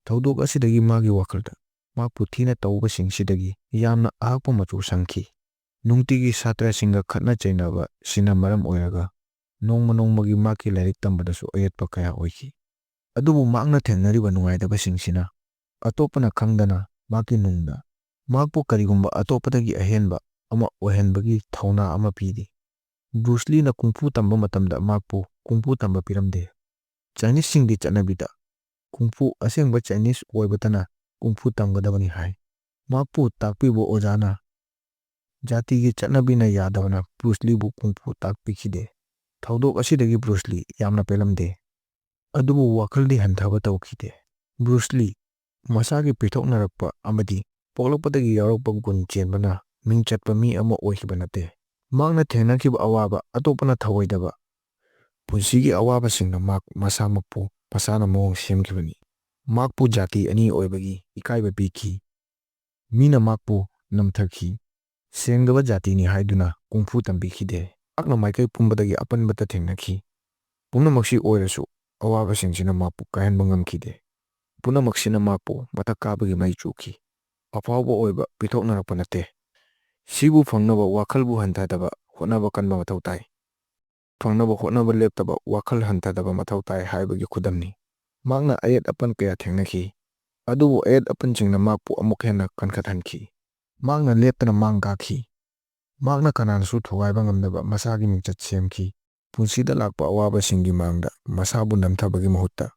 ꯊꯧꯗꯣꯛ ꯑꯁꯤꯗꯒꯤ ꯃꯥꯒꯤ ꯋꯥꯈꯜꯗ ꯃꯍꯥꯛꯄꯨ ꯊꯤꯅ ꯇꯧꯕꯁꯤꯡꯁꯤꯗꯒꯤ ꯌꯥꯝꯅ ꯑꯍꯛꯄ ꯃꯆꯨ ꯁꯪꯈꯤ꯫ ꯅꯨꯡꯇꯤꯒꯤ ꯁꯥꯇ꯭ꯔꯁꯤꯡꯒ ꯈꯠꯅ ꯆꯩꯅꯕꯁꯤꯅ ꯃꯔꯝ ꯑꯣꯏꯔꯒ ꯅꯣꯡꯃ ꯅꯣꯡꯃꯒꯤ ꯃꯍꯥꯛꯀꯤ ꯂꯥꯏꯔꯤꯛ ꯇꯝꯕꯗꯁꯨ ꯑꯌꯦꯠꯄ ꯀꯌꯥ ꯑꯣꯏꯈꯤ꯫ ꯑꯗꯨꯕꯨ ꯃꯍꯥꯛꯅ ꯊꯦꯡꯅꯔꯤꯕ ꯅꯨꯡꯉꯥꯏꯇꯕꯁꯤꯡꯁꯤꯅ ꯑꯇꯣꯞꯄꯅ ꯈꯪꯗꯅ ꯃꯍꯥꯛꯀꯤ ꯅꯨꯡꯗ ꯃꯍꯥꯛꯄꯨ ꯀꯔꯤꯒꯨꯝꯕ ꯑꯇꯣꯞꯄꯗꯒꯤ ꯑꯍꯦꯟꯕ ꯑꯃ ꯑꯣꯏꯍꯟꯕꯒꯤ ꯊꯧꯅꯥ ꯑꯃ ꯄꯤꯔꯤ꯫ ꯕ꯭ꯔꯨꯁ ꯂꯤꯅ ꯀꯨꯡꯐꯨ ꯇꯝꯕ ꯃꯇꯝꯗ ꯃꯍꯥꯛꯄꯨ ꯀꯨꯡꯐꯨ ꯇꯝꯕ ꯄꯤꯔꯝꯗꯦ꯫ Chineseꯁꯤꯡꯒꯤ ꯆꯠꯅꯕꯤꯗ ꯀꯨꯡꯐꯨ ꯑꯁꯦꯡꯕ Chinese ꯑꯣꯏꯕꯇꯅ ꯀꯨꯡꯐꯨ ꯇꯝꯒꯗꯕꯅꯤ ꯍꯥꯏ꯫ ꯃꯍꯥꯛꯄꯨ ꯇꯥꯛꯄꯤꯕ ꯑꯣꯖꯥꯅ ꯖꯥꯇꯤꯒꯤ ꯆꯠꯅꯕꯤꯅ ꯌꯥꯗꯕꯅ ꯕ꯭ꯔꯨꯁ ꯂꯤꯕꯨ ꯀꯨꯡꯐꯨ ꯇꯥꯛꯄꯤꯈꯤꯗꯦ꯫ ꯊꯧꯗꯣꯛ ꯑꯁꯤꯗꯒꯤ ꯕ꯭ꯔꯨꯁ ꯂꯤ ꯌꯥꯝꯅ ꯄꯦꯜꯂꯝꯗꯦ꯫ ꯑꯗꯨꯕꯨ ꯋꯥꯈꯜꯗꯤ ꯍꯟꯊꯕ ꯇꯧꯈꯤꯗꯦ꯫ ꯕ꯭ꯔꯨꯁ ꯂꯤ ꯃꯁꯥꯒꯤ ꯄꯤꯊꯣꯛꯅꯔꯛꯄ ꯑꯃꯗꯤ ꯄꯣꯛꯂꯛꯄꯗꯒꯤ ꯌꯥꯎꯔꯛꯄ ꯒꯨꯟ ꯆꯦꯟꯕꯅ ꯃꯤꯡ ꯆꯠꯄ ꯃꯤ ꯑꯃ ꯑꯣꯏꯈꯤꯕ ꯅꯠꯇꯦ꯫ ꯃꯍꯥꯛꯅ ꯊꯦꯡꯅꯈꯤꯕ ꯑꯋꯥꯕ ꯑꯇꯣꯞꯄꯅ ꯊꯧꯑꯣꯏꯗꯕ ꯄꯨꯟꯁꯤꯒꯤ ꯑꯋꯥꯕꯁꯤꯡꯅ ꯃꯍꯥꯛ ꯃꯁꯥꯃꯛꯄꯨ ꯃꯁꯥꯅ ꯃꯑꯣꯡ ꯁꯦꯝꯈꯤꯕꯅꯤ꯫ ꯃꯍꯥꯛꯄꯨ ꯖꯥꯇꯤ ꯑꯅꯤ ꯑꯣꯏꯕꯒꯤ ꯏꯀꯥꯏꯕ ꯄꯤꯈꯤ꯫ ꯃꯤꯅ ꯃꯍꯥꯛꯄꯨ ꯅꯝꯊꯈꯤ꯫ ꯁꯦꯡꯗꯕ ꯖꯥꯇꯤꯅꯤ ꯍꯥꯏꯗꯨꯅ ꯀꯨꯡꯐꯨ ꯇꯝꯕꯤꯈꯤꯗꯦ꯫ ꯃꯍꯥꯛꯅ ꯃꯥꯏꯀꯩ ꯄꯨꯝꯕꯗꯒꯤ ꯑꯄꯟꯕꯇ ꯊꯦꯡꯅꯈꯤ꯫ ꯄꯨꯝꯅꯃꯛꯁꯤ ꯑꯣꯏꯔꯁꯨ ꯑꯋꯥꯕꯁꯤꯡꯁꯤꯅ ꯃꯍꯥꯛꯄꯨ ꯀꯥꯏꯍꯟꯕ ꯉꯝꯈꯤꯗꯦ꯫ ꯄꯨꯝꯅꯃꯛꯁꯤꯅ ꯃꯍꯥꯛꯄꯨ ꯃꯊꯛ ꯀꯥꯕꯒꯤ ꯃꯩ ꯆꯨꯈꯤ꯫ ꯑꯐꯥꯎꯕ ꯑꯣꯏꯕ ꯄꯤꯊꯣꯛꯅꯔꯛꯄ ꯅꯠꯇꯦ꯫ ꯁꯤꯕꯨ ꯐꯪꯅꯕ ꯋꯥꯈꯜꯕꯨ ꯍꯟꯊꯗꯕ ꯍꯣꯠꯅꯕ ꯀꯟꯕ ꯃꯊꯧ ꯇꯥꯏ꯫ ꯐꯪꯅꯕ ꯍꯣꯠꯅꯕ ꯂꯦꯞꯇꯕ, ꯋꯥꯈꯜ ꯍꯟꯊꯗꯕ ꯃꯊꯧ ꯇꯥꯏ ꯍꯥꯏꯕꯒꯤ ꯈꯨꯗꯝꯅꯤ꯫ ꯃꯍꯥꯛꯅ ꯑꯌꯦꯠ ꯑꯄꯟ ꯀꯌꯥ ꯊꯦꯡꯅꯈꯤ, ꯑꯗꯨꯕꯨ ꯑꯌꯦꯠ ꯑꯄꯟꯁꯤꯡꯅ ꯃꯍꯥꯛꯄꯨ ꯑꯃꯨꯛ ꯍꯦꯟꯅ ꯀꯟꯈꯠꯍꯟꯈꯤ꯫ ꯃꯍꯥꯛꯅ ꯂꯦꯞꯇꯅ ꯃꯥꯡ ꯀꯥꯈꯤ꯫ ꯃꯍꯥꯛꯅ ꯀꯅꯥꯅꯁꯨ ꯊꯨꯒꯥꯏꯕ ꯉꯝꯗꯕ ꯃꯁꯥꯒꯤ ꯃꯤꯡꯆꯠ ꯁꯦꯝꯈꯤ꯫ ꯄꯨꯟꯁꯤꯗ ꯂꯥꯛꯄ ꯑꯋꯥꯕꯁꯤꯡꯒꯤ ꯃꯥꯡꯗ ꯃꯁꯥꯕꯨ ꯅꯝꯊꯕꯒꯤ ꯃꯍꯨꯠꯇ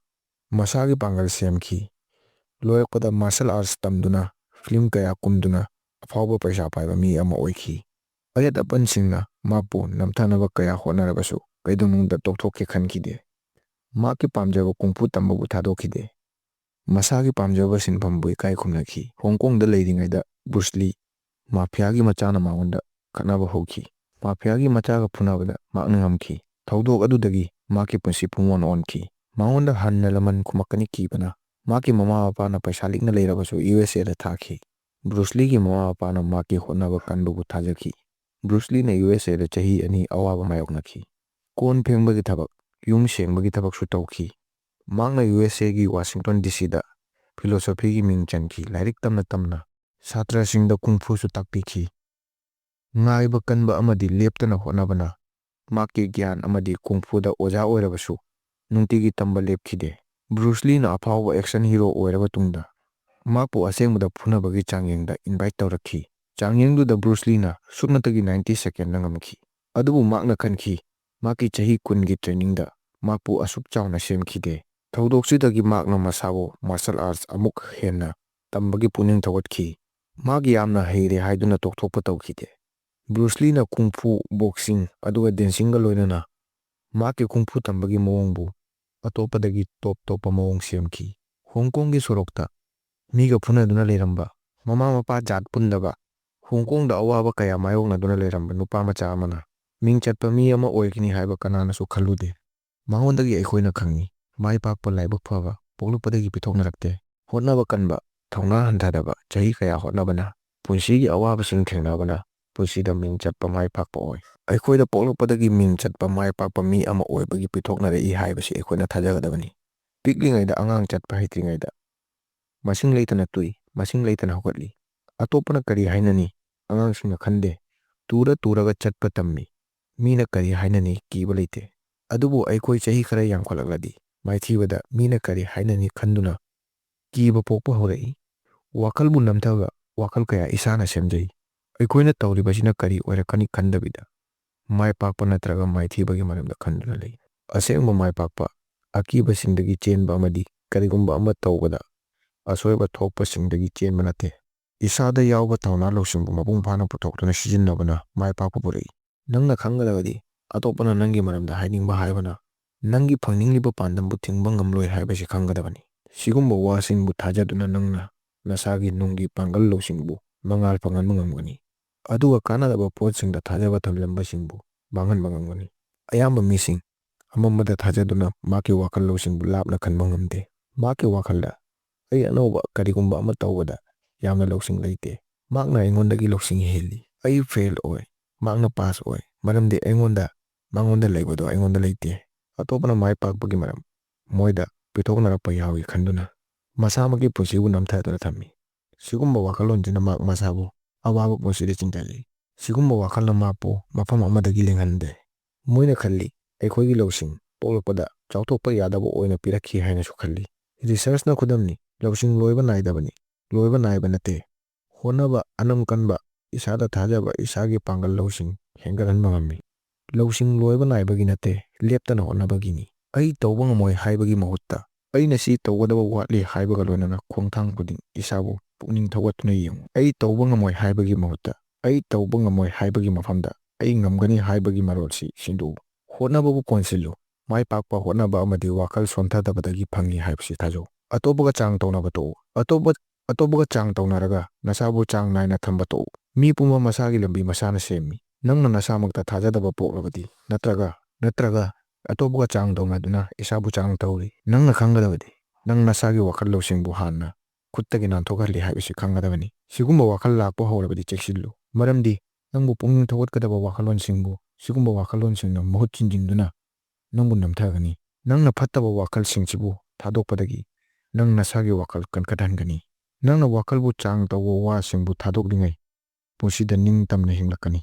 ꯃꯁꯥꯒꯤ ꯄꯥꯡꯒꯜ ꯁꯦꯝꯈꯤ꯫ ꯂꯣꯏꯔꯛꯄꯗ martial arts ꯇꯝꯗꯨꯅ, film ꯀꯌꯥ ꯀꯨꯝꯗꯨꯅ ꯑꯐꯥꯎꯕ ꯄꯩꯁꯥ ꯄꯥꯏꯕ ꯃꯤ ꯑꯃ ꯑꯣꯏꯈꯤ꯫ ꯑꯌꯦꯠ ꯑꯄꯟꯁꯤꯡꯅ ꯃꯍꯥꯛꯄꯨ ꯅꯝꯊꯅꯕ ꯀꯌꯥ ꯍꯣꯠꯅꯔꯕꯁꯨ ꯀꯩꯗꯧꯅꯨꯡꯗ ꯇꯣꯛꯊꯣꯛꯀꯦ ꯈꯟꯈꯤꯗꯦ꯫ ꯃꯍꯥꯛꯀꯤ ꯄꯥꯝꯖꯕ ꯀꯨꯡꯐꯨ ꯇꯝꯕꯕꯨ ꯊꯥꯗꯣꯛꯈꯤꯗꯦ꯫ ꯃꯁꯥꯒꯤ ꯄꯥꯝꯖꯕ ꯁꯤꯟꯐꯝꯕꯨ ꯏꯀꯥꯏ ꯈꯨꯝꯅꯈꯤ꯫ ꯍꯣꯡꯀꯣꯡꯗ ꯂꯩꯔꯤꯉꯩꯗ ꯕ꯭ꯔꯨꯁ ꯂꯤ ꯃꯥꯐꯤꯌꯥꯒꯤ ꯃꯆꯥꯅ ꯃꯉꯣꯟꯗ ꯈꯠꯅꯕ ꯍꯧꯈꯤ꯫ ꯃꯥꯐꯤꯌꯥꯒꯤ ꯃꯆꯥꯒ ꯐꯨꯅꯕꯗ ꯃꯍꯥꯛꯅ ꯉꯝꯈꯤ꯫ ꯊꯧꯗꯣꯛ ꯑꯗꯨꯗꯒꯤ ꯃꯍꯥꯛꯀꯤ ꯄꯨꯟꯁꯤ ꯄꯨꯡꯑꯣꯟ ꯑꯣꯟꯈꯤ꯫ ꯃꯉꯣꯟꯗ ꯍꯟꯅ ꯂꯃꯟ ꯈꯨꯝꯃꯛꯀꯅꯤ ꯀꯤꯕꯅ ꯃꯍꯥꯛꯀꯤ ꯃꯃꯥ ꯃꯄꯥꯅ ꯄꯩꯁꯥ ꯂꯤꯛꯅ ꯂꯩꯔꯕꯁꯨ ꯌꯨ ꯑꯦꯁ ꯑꯦꯗ ꯊꯥꯈꯤ꯫ ꯕ꯭ꯔꯨꯁ ꯂꯤꯒꯤ ꯃꯃꯥ ꯃꯄꯥꯅ ꯃꯍꯥꯛꯀꯤ ꯍꯣꯠꯅꯕ ꯀꯟꯕꯕꯨ ꯊꯥꯖꯈꯤ꯫ ꯕ꯭ꯔꯨꯁ ꯂꯤꯅ ꯌꯨ ꯑꯦꯁ ꯑꯦꯗ ꯆꯍꯤ ꯑꯅꯤ ꯑꯋꯥꯕ ꯃꯥꯌꯣꯛꯅꯈꯤ꯫ ꯀꯣꯟ ꯐꯦꯡꯕꯒꯤ ꯊꯕꯛ, ꯌꯨꯝ ꯁꯦꯡꯕꯒꯤ ꯊꯕꯛꯁꯨ ꯇꯧꯈꯤ꯫ ꯃꯍꯥꯛꯅ ꯌꯨ ꯑꯦꯁ ꯑꯦꯒꯤ ꯋꯥꯁꯤꯡꯇꯟ ꯗꯤ ꯁꯤꯗ philosophyꯒꯤ ꯃꯤꯡ ꯆꯟꯈꯤ꯫ ꯂꯥꯏꯔꯤꯛ ꯇꯝꯅ ꯇꯝꯅ ꯁꯥꯇ꯭ꯔꯁꯤꯡꯗ ꯀꯨꯡꯐꯨꯁꯨ ꯇꯥꯛꯄꯤꯈꯤ꯫ ꯉꯥꯏꯕ ꯀꯟꯕ ꯑꯃꯗꯤ ꯂꯦꯞꯇꯅ ꯍꯣꯠꯅꯕꯅ ꯃꯍꯥꯛꯀꯤ ꯒ꯭ꯌꯥꯟ ꯑꯃꯗꯤ ꯀꯨꯡꯐꯨꯗ ꯑꯣꯖꯥ ꯑꯣꯏꯔꯕꯁꯨ ꯅꯨꯡꯇꯤꯒꯤ ꯇꯝꯕ ꯂꯦꯞꯈꯤꯗꯦ꯫ ꯕ꯭ꯔꯨꯁ ꯂꯤꯅ ꯑꯐꯥꯎꯕ action hero ꯑꯣꯏꯔꯕ ꯇꯨꯡꯗ ꯃꯍꯥꯛꯄꯨ ꯑꯁꯦꯡꯕꯗ ꯐꯨꯅꯕꯒꯤ ꯆꯥꯡꯌꯦꯡꯗ invite ꯇꯧꯔꯛꯈꯤ꯫ ꯆꯥꯡꯌꯦꯡꯗꯨꯗ ꯕ꯭ꯔꯨꯁ ꯂꯤꯅ ꯁꯨꯞꯅꯇꯒꯤ ninety secondꯗ ꯉꯝꯈꯤ꯫ ꯑꯗꯨꯕꯨ ꯃꯍꯥꯛꯅ ꯈꯟꯈꯤ, ꯃꯍꯥꯛꯀꯤ ꯆꯍꯤ ꯀꯨꯟꯒꯤ trainingꯗ ꯃꯍꯥꯛꯄꯨ ꯑꯁꯨꯛ ꯆꯥꯎꯅ ꯁꯦꯝꯈꯤꯗꯦ꯫ ꯊꯧꯗꯣꯛꯁꯤꯗꯒꯤ ꯃꯍꯥꯛꯅ ꯃꯁꯥꯕꯨ martial arts ꯑꯃꯨꯛ ꯍꯦꯟꯅ ꯇꯝꯕꯒꯤ ꯄꯨꯛꯅꯤꯡ ꯊꯧꯒꯠꯈꯤ꯫ ꯃꯍꯥꯛ ꯌꯥꯝꯅ ꯍꯩꯔꯦ ꯍꯥꯏꯗꯨꯅ ꯇꯣꯛꯊꯣꯛꯄ ꯇꯧꯈꯤꯗꯦ꯫ ꯕ꯭ꯔꯨꯁ ꯂꯤꯅ ꯀꯨꯡꯐꯨ, boxing, ꯑꯗꯨꯒ dancingꯒ ꯂꯣꯏꯅꯅ ꯃꯍꯥꯛꯀꯤ ꯀꯨꯡꯐꯨ ꯇꯝꯕꯒꯤ ꯃꯑꯣꯡꯕꯨ ꯑꯇꯣꯞꯄꯗꯒꯤ top ꯇꯣꯞꯄ ꯃꯑꯣꯡ ꯁꯦꯝꯈꯤ꯫ ꯍꯣꯡꯀꯣꯡꯒꯤ ꯁꯣꯔꯣꯛꯇ ꯃꯤꯒ ꯐꯨꯅꯗꯨꯅ ꯂꯩꯔꯝꯕ, ꯃꯃꯥ ꯃꯄꯥ ꯖꯥꯠ ꯄꯨꯟꯗꯕ, ꯍꯣꯡꯀꯣꯡꯗ ꯑꯋꯥꯕ ꯀꯌꯥ ꯃꯥꯌꯣꯛꯅꯗꯨꯅ ꯂꯩꯔꯝꯕ ꯅꯨꯄꯥ ꯃꯆꯥ ꯑꯃꯅ ꯃꯤꯡ ꯆꯠꯄ ꯃꯤ ꯑꯃ ꯑꯣꯏꯒꯅꯤ ꯍꯥꯏꯕ ꯀꯅꯥꯅꯁꯨ ꯈꯜꯂꯨꯗꯦ꯫ ꯃꯉꯣꯟꯗꯒꯤ ꯑꯩꯈꯣꯏꯅ ꯈꯪꯏ, ꯃꯥꯏ ꯄꯥꯛꯄ, ꯂꯥꯏꯕꯛ ꯐꯕ ꯄꯣꯛꯂꯛꯄꯗꯒꯤ ꯄꯤꯊꯣꯛꯅꯔꯛꯇꯦ꯫ ꯍꯣꯠꯅꯕ ꯀꯟꯕ, ꯊꯧꯅꯥ ꯍꯟꯊꯗꯕ, ꯆꯍꯤ ꯀꯌꯥ ꯍꯣꯠꯅꯕꯅ ꯄꯨꯟꯁꯤꯒꯤ ꯑꯋꯥꯕꯁꯤꯡ ꯊꯦꯡꯅꯕꯅ ꯄꯨꯟꯁꯤꯗ ꯃꯤꯡ ꯆꯠꯄ, ꯃꯥꯏ ꯄꯥꯛꯄ ꯑꯣꯏ꯫ ꯑꯩꯈꯣꯏꯗ ꯄꯣꯛꯂꯛꯄꯗꯒꯤ ꯃꯤꯡ ꯆꯠꯄ, ꯃꯥꯏ ꯄꯥꯛꯄ ꯃꯤ ꯑꯃ ꯑꯣꯏꯕꯒꯤ ꯄꯤꯊꯣꯛꯅꯔꯛꯏ ꯍꯥꯏꯕꯁꯤ ꯑꯩꯈꯣꯏꯅ ꯊꯥꯖꯒꯗꯕꯅꯤ꯫ ꯄꯤꯛꯂꯤꯉꯩꯗ ꯑꯉꯥꯡ ꯆꯠꯄ ꯍꯩꯇ꯭ꯔꯤꯉꯩꯗ ꯃꯁꯤꯡ ꯂꯩꯇꯅ ꯇꯨꯏ, ꯃꯁꯤꯡ ꯂꯩꯇꯅ ꯍꯧꯒꯠꯂꯤ꯫ ꯑꯇꯣꯞꯄꯅ ꯀꯔꯤ ꯍꯥꯏꯅꯅꯤ? ꯑꯉꯥꯡꯁꯤꯡꯅ ꯈꯟꯗꯦ꯫ ꯇꯨꯔ ꯇꯨꯔꯒ ꯆꯠꯄ ꯇꯝꯃꯤ꯫ ꯃꯤꯅ ꯀꯔꯤ ꯍꯥꯏꯅꯅꯤ ꯀꯤꯕ ꯂꯩꯇꯦ꯫ ꯑꯗꯨꯕꯨ ꯑꯩꯈꯣꯏ ꯆꯍꯤ ꯈꯔ ꯌꯥꯝꯈꯠꯂꯛꯂꯗꯤ ꯃꯥꯏꯊꯤꯕꯗ ꯃꯤꯅ ꯀꯔꯤ ꯍꯥꯏꯅꯅꯤ ꯈꯟꯗꯨꯅ ꯀꯤꯕ ꯄꯣꯛꯄ ꯍꯧꯔꯛꯏ꯫ ꯋꯥꯈꯜꯕꯨ ꯅꯝꯊꯕ ꯋꯥꯈꯜ ꯀꯌꯥ ꯏꯁꯥꯅ ꯁꯦꯝꯖꯩ꯫ ꯑꯩꯈꯣꯏꯅ ꯇꯧꯔꯤꯕꯁꯤꯅ ꯀꯔꯤ ꯑꯣꯏꯔꯛꯀꯅꯤ ꯈꯟꯗꯕꯤꯗ ꯃꯥꯏ ꯄꯥꯛꯄ ꯅꯠꯇ꯭ꯔꯒ ꯃꯥꯏꯊꯤꯕꯒꯤ ꯃꯔꯝꯗ ꯈꯟꯗꯨꯅ ꯂꯩ꯫ ꯑꯁꯦꯡꯕ ꯃꯥꯏ ꯄꯥꯛꯄ ꯑꯀꯤꯕꯁꯤꯡꯗꯒꯤ ꯆꯦꯟꯕ ꯑꯃꯗꯤ ꯀꯔꯤꯒꯨꯝꯕ ꯑꯃ ꯇꯧꯕꯗ ꯑꯁꯣꯏꯕ ꯊꯣꯛꯄꯁꯤꯡꯗꯒꯤ ꯆꯦꯟꯕ ꯅꯠꯇꯦ꯫ ꯏꯁꯥꯗ ꯌꯥꯎꯕ ꯊꯧꯅꯥ ꯂꯧꯁꯤꯡꯕꯨ ꯃꯄꯨꯡ ꯐꯥꯅ ꯄꯨꯊꯣꯛꯇꯨꯅ ꯁꯤꯖꯤꯟꯅꯕꯅ ꯃꯥꯏ ꯄꯥꯛꯄ ꯄꯨꯔꯛꯏ꯫ ꯅꯪꯅ ꯈꯪꯒꯗꯕꯗꯤ ꯑꯇꯣꯞꯄꯅ ꯅꯪꯒꯤ ꯃꯔꯝꯗ ꯍꯥꯏꯅꯤꯡꯕ ꯍꯥꯏꯕꯅ ꯅꯪꯒꯤ ꯐꯪꯅꯤꯡꯂꯤꯕ ꯄꯥꯟꯗꯝꯕꯨ ꯊꯤꯡꯕ ꯉꯝꯂꯣꯏ ꯍꯥꯏꯕꯁꯤ ꯈꯪꯒꯗꯕꯅꯤ꯫ ꯁꯤꯒꯨꯝꯕ ꯋꯥꯁꯤꯡꯕꯨ ꯊꯥꯖꯗꯨꯅ ꯅꯪꯅ ꯅꯁꯥꯒꯤ ꯅꯨꯡꯒꯤ ꯄꯥꯡꯒꯜ ꯂꯧꯁꯤꯡꯕꯨ ꯃꯉꯥꯜ ꯐꯪꯍꯟꯕ ꯉꯝꯒꯅꯤ꯫ ꯑꯗꯨꯒ ꯀꯥꯟꯅꯗꯕ ꯄꯣꯠꯁꯤꯡꯗ ꯊꯥꯖꯕ ꯊꯝꯂꯝꯕꯁꯤꯡꯕꯨ ꯃꯥꯡꯍꯟꯕ ꯉꯝꯒꯅꯤ꯫ ꯑꯌꯥꯝꯕ ꯃꯤꯁꯤꯡ ꯑꯃꯝꯕꯗ ꯊꯥꯖꯗꯨꯅ ꯃꯍꯥꯛꯀꯤ ꯋꯥꯈꯜ ꯂꯧꯁꯤꯡꯕꯨ ꯂꯥꯞꯅ ꯈꯟꯕ ꯉꯝꯗꯦ꯫ ꯃꯍꯥꯛꯀꯤ ꯋꯥꯈꯜꯗ, "ꯑꯩ ꯑꯅꯧꯕ ꯀꯔꯤꯒꯨꯝꯕ ꯑꯃ ꯇꯧꯕꯗ ꯌꯥꯝꯅ ꯂꯧꯁꯤꯡ ꯂꯩꯇꯦ꯫ ꯃꯍꯥꯛꯅ ꯑꯩꯉꯣꯟꯗꯒꯤ ꯂꯧꯁꯤꯡ ꯍꯦꯜꯂꯤ꯫ ꯑꯩ ꯐꯦꯜ ꯑꯣꯏ꯫ ꯃꯍꯥꯛꯅ ꯄꯥꯁ ꯑꯣꯏ꯫ ꯃꯔꯝꯗꯤ ꯑꯩꯉꯣꯟꯗ, ꯃꯉꯣꯟꯗ ꯂꯩꯕꯗꯣ ꯑꯩꯉꯣꯟꯗ ꯂꯩꯇꯦ꯫" ꯑꯇꯣꯞꯄꯅ ꯃꯥꯏ ꯄꯥꯛꯄꯒꯤ ꯃꯔꯝ ꯃꯣꯏꯗ ꯄꯤꯊꯣꯛꯅꯔꯛꯄ ꯌꯥꯎꯏ ꯈꯟꯗꯨꯅ ꯃꯁꯥꯃꯛꯀꯤ ꯄꯨꯟꯁꯤꯕꯨ ꯅꯝꯊꯗꯨꯅ ꯊꯝꯃꯤ꯫ ꯁꯤꯒꯨꯝꯕ ꯋꯥꯈꯜꯂꯣꯟꯁꯤꯅ ꯃꯍꯥꯛ ꯃꯁꯥꯕꯨ ꯑꯋꯥꯕ ꯄꯨꯟꯁꯤꯗ ꯆꯤꯡꯊꯜꯂꯤ꯫ ꯁꯤꯒꯨꯝꯕ ꯋꯥꯈꯜꯅ ꯃꯍꯥꯛꯄꯨ ꯃꯐꯝ ꯑꯃꯗꯒꯤ ꯂꯦꯡꯍꯟꯗꯦ꯫ ꯃꯣꯏꯅ ꯈꯜꯂꯤ, "ꯑꯩꯈꯣꯏꯒꯤ ꯂꯧꯁꯤꯡ ꯄꯣꯛꯂꯛꯄꯗ ꯆꯥꯎꯊꯣꯛꯄ ꯌꯥꯗꯕ ꯑꯣꯏꯅ ꯄꯤꯔꯛꯈꯤ" ꯍꯥꯏꯅꯁꯨ ꯈꯜꯂꯤ꯫ ꯔꯤꯁꯔꯆꯅ ꯈꯨꯗꯝꯅꯤ, ꯂꯧꯁꯤꯡ ꯂꯣꯏꯕ ꯅꯥꯏꯗꯕꯅꯤ꯫ ꯂꯣꯏꯕ ꯅꯥꯏꯕ ꯅꯠꯇꯦ꯫ ꯍꯣꯠꯅꯕ, ꯑꯅꯝ ꯀꯟꯕ, ꯏꯁꯥꯗ ꯊꯥꯖꯕ, ꯏꯁꯥꯒꯤ ꯄꯥꯡꯒꯜ ꯂꯧꯁꯤꯡ ꯍꯦꯟꯒꯠꯍꯟꯕ ꯉꯝꯃꯤ꯫ ꯂꯧꯁꯤꯡ ꯂꯣꯏꯕ ꯅꯥꯏꯕꯒꯤ ꯅꯠꯇꯦ, ꯂꯦꯞꯇꯅ ꯍꯣꯠꯅꯕꯒꯤꯅꯤ꯫ "ꯑꯩ ꯇꯧꯕ ꯉꯝꯃꯣꯏ" ꯍꯥꯏꯕꯒꯤ ꯃꯍꯨꯠꯇ, "ꯑꯩꯅ ꯁꯤ ꯇꯧꯒꯗꯕ ꯋꯥꯠꯂꯤ" ꯍꯥꯏꯕꯒ ꯂꯣꯏꯅꯅ ꯈꯣꯡꯊꯥꯡ ꯈꯨꯗꯤꯡ ꯏꯁꯥꯕꯨ ꯄꯨꯛꯅꯤꯡ ꯊꯧꯒꯠꯇꯨꯅ ꯌꯦꯡꯉꯨ꯫ "ꯑꯩ ꯇꯧꯕ ꯉꯝꯃꯣꯏ" ꯍꯥꯏꯕꯒꯤ ꯃꯍꯨꯠꯇ, "ꯑꯩ ꯇꯧꯕ ꯉꯝꯃꯣꯏ" ꯍꯥꯏꯕꯒꯤ ꯃꯐꯝꯗ "ꯑꯩ ꯉꯝꯒꯅꯤ" ꯍꯥꯏꯕꯒꯤ ꯃꯔꯣꯜꯁꯤ ꯁꯤꯟꯗꯣꯛꯎ꯫ ꯍꯣꯠꯅꯕꯕꯨ ꯀꯣꯟꯁꯤꯜꯂꯨ꯫ ꯃꯥꯏ ꯄꯥꯛꯄ ꯍꯣꯠꯅꯕ ꯑꯃꯗꯤ ꯋꯥꯈꯜ ꯁꯣꯟꯊꯗꯕꯗꯒꯤ ꯐꯪꯏ ꯍꯥꯏꯕꯁꯤ ꯊꯥꯖꯧ꯫ ꯑꯇꯣꯞꯄꯒ ꯆꯥꯡ ꯇꯧꯅꯕ ꯇꯣꯛꯎ꯫ ꯑꯇꯣꯞꯄ, ꯑꯇꯣꯞꯄꯒ ꯆꯥꯡ ꯇꯧꯅꯔꯒ ꯅꯁꯥꯕꯨ ꯆꯥꯡ ꯅꯥꯏꯅ ꯊꯝꯕ ꯇꯣꯛꯎ꯫ ꯃꯤ ꯄꯨꯝꯕ ꯃꯁꯥꯒꯤ ꯂꯝꯕꯤ ꯃꯁꯥꯅ ꯁꯦꯝꯃꯤ꯫ ꯅꯪꯅ ꯅꯁꯥꯃꯛꯇ ꯊꯥꯖꯗꯕ ꯄꯣꯛꯂꯕꯗꯤ, ꯅꯠꯇ꯭ꯔꯒ, ꯅꯠꯇ꯭ꯔꯒ ꯑꯇꯣꯞꯄꯒ ꯆꯥꯡ ꯇꯧꯅꯗꯨꯅ ꯏꯁꯥꯕꯨ ꯆꯥꯡ ꯇꯧꯔꯤ꯫ ꯅꯪꯅ ꯈꯪꯒꯗꯕꯗꯤ, ꯅꯪ ꯅꯁꯥꯒꯤ ꯋꯥꯈꯜ ꯂꯧꯁꯤꯡꯕꯨ ꯍꯥꯟꯅ ꯈꯨꯠꯇꯒꯤ ꯅꯥꯟꯊꯣꯛꯍꯜꯂꯤ ꯍꯥꯏꯕꯁꯤ ꯈꯪꯒꯗꯕꯅꯤ꯫ ꯁꯤꯒꯨꯝꯕ ꯋꯥꯈꯜ ꯂꯥꯛꯄ ꯍꯧꯔꯕꯗꯤ ꯆꯦꯛꯁꯤꯜꯂꯨ꯫ ꯃꯔꯝꯗꯤ ꯅꯪꯕꯨ ꯄꯨꯛꯅꯤꯡ ꯊꯧꯒꯠꯀꯗꯕ ꯋꯥꯈꯜꯂꯣꯟꯁꯤꯡꯕꯨ ꯁꯤꯒꯨꯝꯕ ꯋꯥꯈꯜꯂꯣꯟꯁꯤꯡꯅ ꯃꯍꯨꯠ ꯁꯤꯟꯖꯤꯟꯗꯨꯅ ꯅꯪꯕꯨ ꯅꯝꯊꯒꯅꯤ꯫ ꯅꯪꯅ ꯐꯠꯇꯕ ꯋꯥꯈꯜꯁꯤꯡꯁꯤꯕꯨ ꯊꯥꯗꯣꯛꯄꯗꯒꯤ ꯅꯪ ꯅꯁꯥꯒꯤ ꯋꯥꯈꯜ ꯀꯟꯈꯠꯍꯟꯒꯅꯤ꯫ ꯅꯪꯅ ꯋꯥꯈꯜꯕꯨ ꯆꯥꯡ ꯇꯧꯕ ꯋꯥꯁꯤꯡꯕꯨ ꯊꯥꯗꯣꯛꯂꯤꯉꯩ ꯄꯨꯟꯁꯤꯗ ꯅꯤꯡꯇꯝꯅ ꯍꯤꯡꯂꯛꯀꯅꯤ꯫